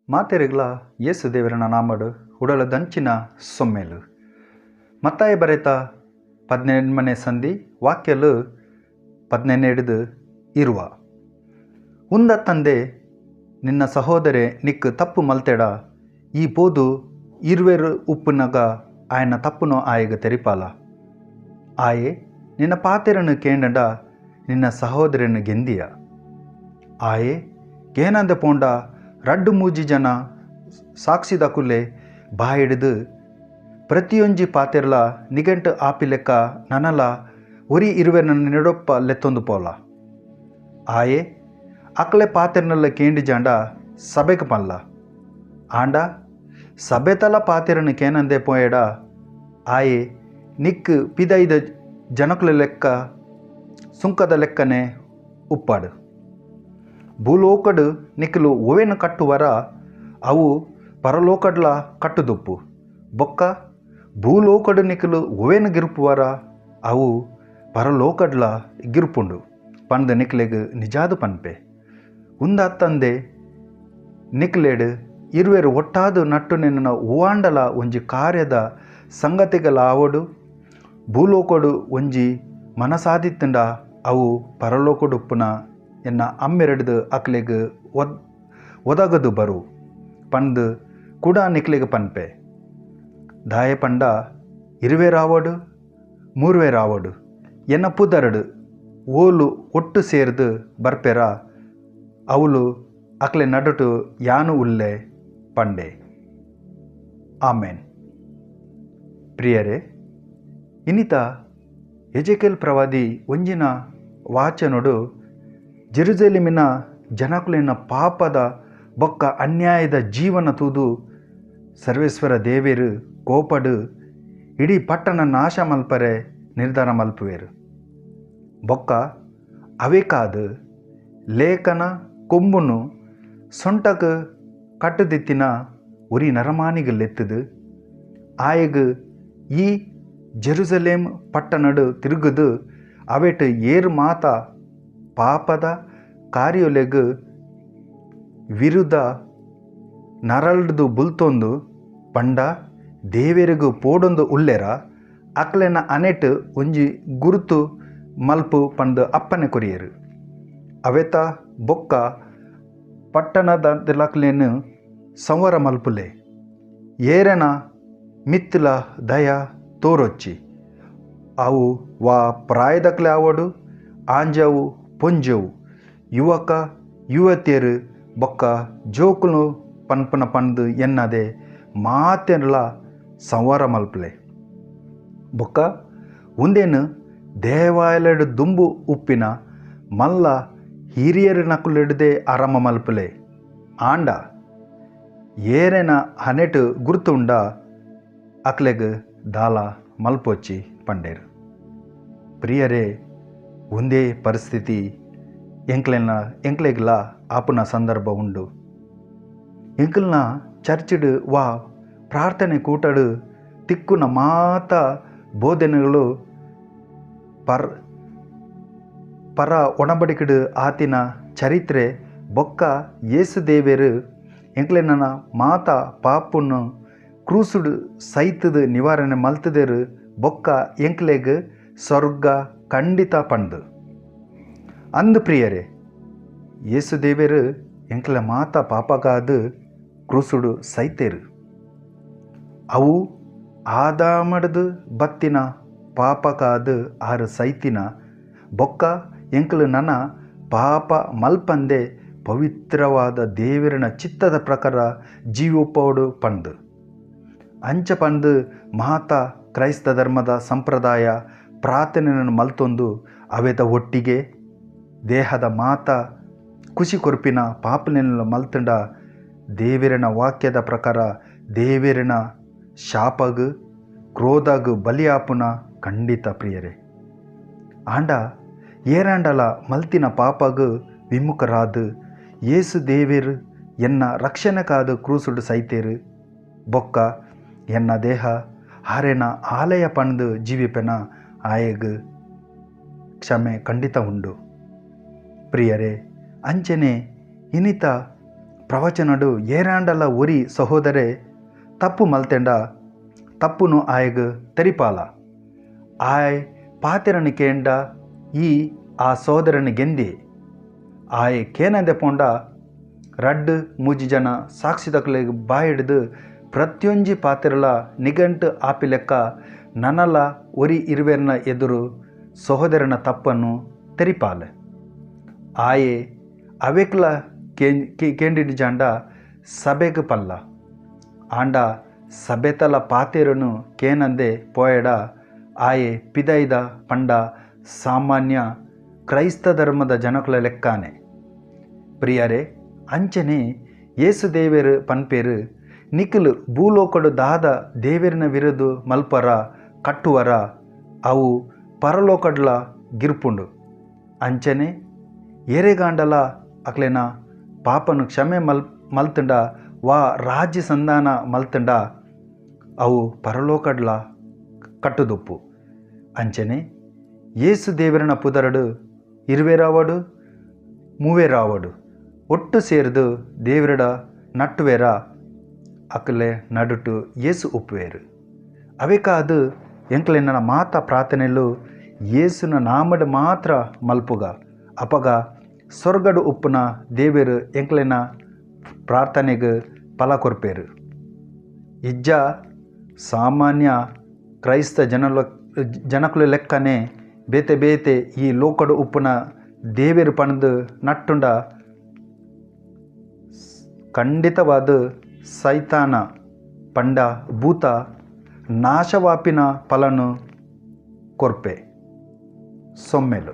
ಮಾತೆರೆಗ್ಲ ಯೇಸು ದೇವರನ ನಾಮಡು ಉಡಲ ದಂಚಿನ ಸೊಮ್ಮೆಲು. ಮತ್ತಾಯ ಬರೆತ 18ನೇ ಸಂಧಿ ವಾಕ್ಯಲು 15 ಇರುವ ಉಂದ ತಂದೆ ನಿನ್ನ ಸಹೋದರೆ ನಿಕ್ ತಪ್ಪು ಮಲ್ತೆಡ ಈ ಪೋದು ಇರುವೆರು ಉಪ್ಪುನಗ ಆಯನ ತಪ್ಪುನು ಆಯಗ ತೆರಿಪಾಲ. ಆಯೆ ನಿನ್ನ ಪಾತೆರನ್ನು ಕೇಂಡಂಡ ನಿನ್ನ ಸಹೋದರನ್ನು ಗೆಂದಿಯ. ಆಯೆ ಕೇನಂದ ಪೋಂಡ ರಡ್ಡು ಮೂಜಿ ಜನ ಸಾಕ್ಷಿದಕುಲೆ ಬಾಯಿಡಿದು ಪ್ರತಿಯೊಂಜಿ ಪಾತೆರ್ಲ ನಿಗಂಟು ಆಪಿಲೆಕ್ಕ ನನಲ ಒರಿ ಇರುವೆನ ನೆಡೊಪ್ಪ ಲೆತ್ತೊಂದು ಪೋಲ. ಆಯೆ ಅಕ್ಲೆ ಪಾತೆರ್ನಲ್ಲ ಕೇಂಡಿ ಜಾಂಡ ಸಭೆಗೆ ಪಲ್ಲ. ಆಂಡ ಸಭೆತಲ ಪಾತೆರನ್ನು ಕೇನಂದೆ ಪೋಯಡ ಆಯೆ ನಿಕ್ ಪಿದೈದ ಜನಕುಲ ಲೆಕ್ಕ ಸುಂಕದ ಲೆಕ್ಕನೆ ಉಪ್ಪಾಡು. ಭೂಲೋಕಡು ನಿಕ್ಕಲು ಓವೆನು ಕಟ್ಟುವರ ಅವು ಪರಲೋಕಡ್ಲ ಕಟ್ಟುದುಪ್ಪು. ಬೊಕ್ಕ ಭೂಲೋಕಡು ನಿಕ್ಕಲು ಓವೆನು ಗಿರುಪುವರ ಅವು ಪರಲೋಕಡ್ಲ ಗಿರುಪುಂಡು ಪಂದ ನಿಕ್ಲೆಗ್ ನಿಜಾದು ಪನ್ಪೆ. ಉಂದತ್ತಂದೆ ನಿಕ್ಲೆಡ್ ಇರುವೆರು ಒಟ್ಟಾದು ನಟ್ಟು ನಿನ್ನ ಓವಾಂಡಲ ಒಂಜಿ ಕಾರ್ಯದ ಸಂಗತಿಗಳಾವಡು ಭೂಲೋಕಡು ಒಂಜಿ ಮನಸಾದಿತ್ತಂಡ ಅವು ಪರಲೋಕಡುಪ್ಪುನ ಎನ್ನ ಅಮ್ಮೆರಡ್ದು ಅಕ್ಲೆಗ್ ಒದಗದು ಬರು ಪಂದು ಕೂಡ ನಿಕ್ಲೆಗ್ ಪನ್ಪೆ. ದಾಯ ಪಂಡ ಇರುವೆರಾವಡು ಮೂರುವೆರಾವಡು ಎನ್ನ ಪುದರಡು ಓಲು ಒಟ್ಟು ಸೇರ್ದು ಬರ್ಪೆರ ಅವಳು ಅಕ್ಲೆ ನಡುಟು ಯಾನು ಉಲ್ಲೆ ಪಂಡೆ. ಆಮೇನ್. ಪ್ರಿಯರೇ, ಇನ್ನಿತ ಎಜೆಕೆಲ್ ಪ್ರವಾದಿ ಒಂಜಿನ ವಾಚನೊಡು ಜೆರುಸಲೇಮಿನ ಜನಕುಲಿನ ಪಾಪದ ಬೊಕ್ಕ ಅನ್ಯಾಯದ ಜೀವನ ತೂದು ಸರ್ವೇಶ್ವರ ದೇವೇರು ಕೋಪಡು ಇಡೀ ಪಟ್ಟಣ ನಾಶ ಮಲ್ಪರೆ ನಿರ್ಧಾರ ಮಲ್ಪುವೇರು. ಬೊಕ್ಕ ಅವೇಕಾದು ಲೇಖನ ಕೊಂಬುನು ಸೊಂಟకు ಕಟ್ಟುದಿತ್ತಿನ ಒರಿ ನರಮಾನಿಗೆ ಲೆತ್ತದು ಆಯಗ್ ಈ ಜೆರುಸಲೇಮ್ ಪಟ್ಟಣಡು ತಿರುಗುದು ಅವೆಟ್ ಏರು ಮಾತ ಪಾಪದ ಕಾರ್ಯೊಲೆಗ್ ವಿರುದ್ಧ ನರಳ್ದು ಬುಲ್ತೊಂದು ಪಂಡ ದೇವೆರಿಗು ಪೋಡೊಂದು ಉಲ್ಲೆರ ಅಕ್ಲೆನ ಅನೆಟ್ ಒಂಜಿ ಗುರುತು ಮಲ್ಪು ಪಂದು ಅಪ್ಪನೆ ಕೊರಿಯರು. ಅವೆತ ಬೊಕ್ಕ ಪಟ್ಟಣದ ದಿಲಕ್ಲೆನು ಸಂವರ ಮಲ್ಪುಲೆ ಏರೆನ ಮಿತ್ತಲ ದಯ ತೋರೊಚ್ಚಿ ಅವು ವಾ ಪ್ರಾಯದಕ್ಲೆ ಆವಡು ಆಂಜವು ಪೊಂಜವು ಯುವಕ ಯುವತಿಯರು ಬೊಕ್ಕ ಜೋಕುಲು ಪನ್ಪನ ಪಂದು ಎನ್ನದೆ ಮಾತೆರ್ಲ ಸಂವಾರ ಮಲ್ಪಲೆ. ಬೊಕ್ಕ ಒಂದೇನು ದೇವಾಲಯಡು ದುಂಬು ಉಪ್ಪಿನ ಮಲ್ಲ ಹಿರಿಯರು ನಕುಲೆಡದೆ ಆರಾಮ ಮಲ್ಪಲೆ. ಆಂಡ ಏರೆನ ಹನೆಟು ಗುರುತುಂಡ ಅಕ್ಲೆಗ್ ದಾಲ ಮಲ್ಪೊಚ್ಚಿ ಪಂಡೇರು. ಪ್ರಿಯರೇ, ಒಂದೇ ಪರಿಸ್ಥಿತಿ ಎಂಕ್ಲೆನ ಎಂಕ್ಲೆಗ್ಲ ಆಪುನ ಸಂದರ್ಭ ಉಂಡು. ಎಂಕಲ್ನ ಚರ್ಚಿಡು ವಾ ಪ್ರಾರ್ಥನೆ ಕೂಟಡು ತಿಕ್ಕುನ ಮಾತ ಬೋಧನೆಗಳು ಪರ ಒಣಬಡಿಕೆಡು ಆತಿನ ಚರಿತ್ರೆ ಬೊಕ್ಕ ಯೇಸು ದೇವೇರು ಎಂಕ್ಲೆನ ಮಾತ ಪಾಪುನು ಕ್ರೂಸುಡು ಸೈತದು ನಿವಾರಣೆ ಮಲ್ತದೇರು ಬೊಕ್ಕ ಎಂಕ್ಲೆಗ್ ಸ್ವರ್ಗ ಖಂಡಿತ ಪಂದು. ಅಂದು ಪ್ರಿಯರೇ, ಯೇಸು ದೇವೇರು ಎಂಕ್ಲೆ ಮಾತ ಪಾಪಗಾದು ಕ್ರೂಸುಡು ಸೈತೇರು. ಅವು ಆದಾಮಡ್ದು ಬತ್ತಿನ ಪಾಪಕಾದು ಆರು ಸೈತಿನ ಬೊಕ್ಕ ಎಂಕ್ಲು ನನ ಪಾಪ ಮಲ್ಪಂದೆ ಪವಿತ್ರವಾದ ದೇವರನ ಚಿತ್ತದ ಪ್ರಕಾರ ಜೀವೋಪೋಡು ಪಂದು. ಅಂಚ ಪಂದು ಮಾತ ಕ್ರೈಸ್ತ ಧರ್ಮದ ಸಂಪ್ರದಾಯ ಪ್ರಾರ್ಥನೆಯನ್ನು ಮಲ್ತೊಂದು ಅವೆತ ಒಟ್ಟಿಗೆ ದೇಹದ ಮಾತ ಖುಷಿ ಕೊರ್ಪಿನ ಪಾಪನೆಲ್ಲ ಮಲ್ತಂಡ ದೇವರನ ವಾಕ್ಯದ ಪ್ರಕಾರ ದೇವರನ ಶಾಪಗ್ ಕ್ರೋಧಗ್ ಬಲಿಯಾಪುನ ಖಂಡಿತ ಪ್ರಿಯರೇ. ಆಂಡ ಏರಾಂಡಲ ಮಲ್ತಿನ ಪಾಪಗ್ ವಿಮುಖರಾದು ಯೇಸು ದೇವೇರು ಎನ್ನ ರಕ್ಷಣೆಕಾದ ಕ್ರೂಸುಡು ಸೈತೇರು ಬೊಕ್ಕ ಎನ್ನ ದೇಹ ಆರೆನ ಆಲಯ ಪಂದು ಜೀವಿಪೆನ ಆಯಗ್ ಕ್ಷಮೆ ಖಂಡಿತ ಉಂಡು. ಪ್ರಿಯರೇ, ಅಂಚನೆ ಇನಿತ ಪ್ರವಚನಡು ಏರಾಂಡಲ ಒರಿ ಸಹೋದರೆ ತಪ್ಪು ಮಲ್ತೆಂಡ ತಪ್ಪುನು ಆಯಗ್ ತೆರಿಪಾಲ. ಆಯ್ ಪಾತೆರನು ಕೇಂಡ ಈ ಆ ಸಹೋದರನ ಗೆಂದಿ. ಆಯ್ ಕೇನಂದೆ ಪೋಂಡ ರಡ್ಡು ಮೂಜಿ ಜನ ಸಾಕ್ಷಿದಕ್ಲೆಗ್ ಬಾಯಿಡ್ದು ಪ್ರತಿಯೊಂಜಿ ಪಾತೆರಲ ನಿಘಂಟು ಆಪಿ ಲೆಕ್ಕ ನನಲ ಒರಿ ಇರುವೆರ್ನ ಎದುರು ಸಹೋದರನ ತಪ್ಪನ್ನು ತೆರಿಪಾಲೆ. ಆಯೆ ಅವೆಕ್ಲ ಕೇಂಡಿಡ್ ಜಾಂಡ ಸಭೆಗೆ ಪಲ್ಲ. ಆಂಡ ಸಭೆತಲ ಪಾತೆರನು ಕೇನಂದೆ ಪೋಯಡ ಆಯೆ ಪಿದೈದ ಪಂಡ ಸಾಮಾನ್ಯ ಕ್ರೈಸ್ತ ಧರ್ಮದ ಜನಕುಲ ಲೆಕ್ಕಾನೆ. ಪ್ರಿಯರೇ, ಅಂಚನೆ ಯೇಸು ದೇವೆರು ಪನ್ಪೇರು ನಿಖಲು ಭೂಲೋಕಡು ದಾದ ದೇವೆರಿನ ವಿರುದ್ಧ ಮಲ್ಪರ ಕಟ್ಟುವರ ಅವು ಪರಲೋಕಡ್ಲ ಗಿರ್ಪುಂಡು. ಅಂಚನೆ ಏರೆಗಾಂಡಲ ಅಕ್ಲೆನ ಪಾಪನು ಕ್ಷಮೆ ಮಲ್ತಂಡ ವಾ ರಾಜ್ಯ ಸಂಧಾನ ಮಲ್ತಂಡ ಅವು ಪರಲೋಕಡ್ಲ ಕಟ್ಟುದುಪ್ಪು. ಅಂಚನೆ ಯೇಸು ದೇವರನ ಪುದರಡು ಇರುವೆರಾವಡು ಮೂವೆರಾವಡು ಒಟ್ಟು ಸೇರಿದು ದೇವರಡ ನಟ್ಟುವೆರ ಅಕಲೆ ನಡುಟು ಯೇಸು ಒಪ್ಪುವೇರು. ಅವೇಕಾದು ಎಂಕ್ಲೆನ ಮಾತ ಪ್ರಾರ್ಥನೆಲು ಯೇಸುನ ನಾಮಡು ಮಾತ್ರ ಮಲ್ಪುಗ. ಅಪಗ ಸ್ವರ್ಗಡು ಉಪ್ಪುನ ದೇವರು ಎಂಕ್ಲೆನ ಪ್ರಾರ್ಥನೆಗೆ ಫಲ ಕೊರ್ಪೇರು. ಇಜ್ಜ ಸಾಮಾನ್ಯ ಕ್ರೈಸ್ತ ಜನಕುಲ ಲೆಕ್ಕನೆ ಬೇತೆ ಬೇತೆ ಈ ಲೋಕಡು ಉಪ್ಪುನ ದೇವರು ಪಣದು ನಟ್ಟುಂಡ ಖಂಡಿತವಾದ ಸೈತಾನ ಪಂಡ ಭೂತ ನಾಶವಾಪಿನ ಫಲನು ಕೊರ್ಪೆ. ಸೊಮ್ಮೆಲು.